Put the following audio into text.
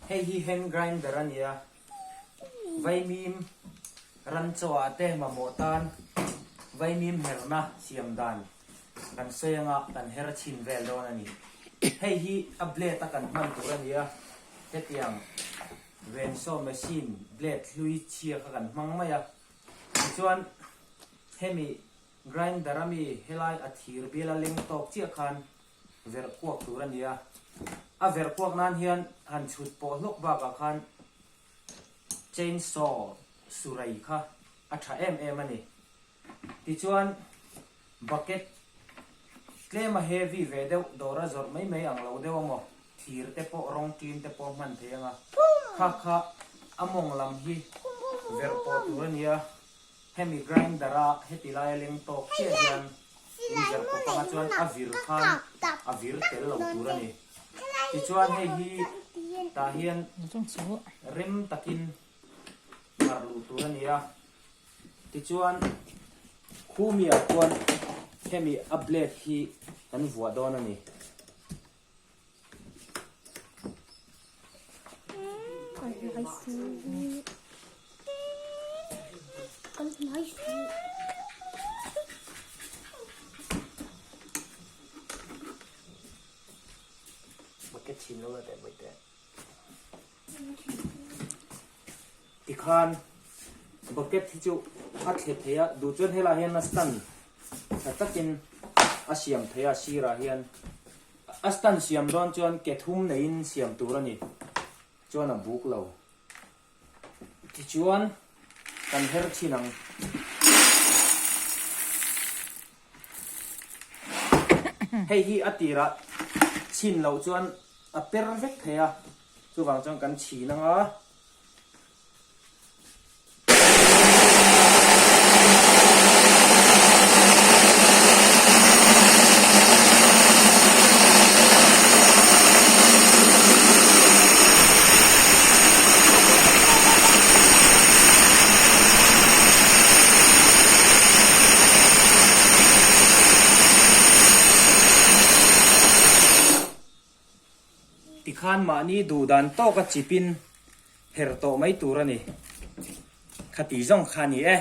Hei hi hand grinder a ni a, vaimim ran chaw ah te mamawh tan vaimim herna siam dan kan sawi anga kan her chhin vel dawn a ni. Hei hi a blade a kan hman tur a ni a, hetiang vensaw machine blade hlui chhia kha kan hmang mai a, tichuan hemi grinder ami helai a thir biala leng tawk chiah khan verh kuak tur a ni a, a verh kuak nan hian han chhut pawh hlawk bakah khan chain saw surai kha a tha em em a ni. Tichuan bucket tlem a heavy ve deuh dawr a zawrh mai mai ang lo deuh a maw, thir te pawh rawng ṭin te pawh hman thei ang a, kha kha a mawng lam hi verh pawh tur a ni a. Hemi grinder a heti laia leng tawk chiah hian in zir pawp anga chuan a vir khan a vir tel lo tur a ni. Tichuan hei hi tah hian rem takin mar luh tur a ni a. Tichuan khumi ah chuan hemi a blade hi kan vuah dawn a ni. Bucket chhin lo la teh bawihte. Tikhan bucket hi chu a thle thei a, duh chuan helaiah hian a stand tha takin a siam thei a sirah hian a stand siam dawn chuan ke thum neiin siam tur a ni chuan a buk lo. Tichuan kan her thin ang. Hei hi a tirah chhin loh chuan a per vek thei a, chuvang chuan kan chhin ang a. Tikhan mahni duh dan tawka chipin her tawh mai tur a ni. Khati zawng kha a ni e.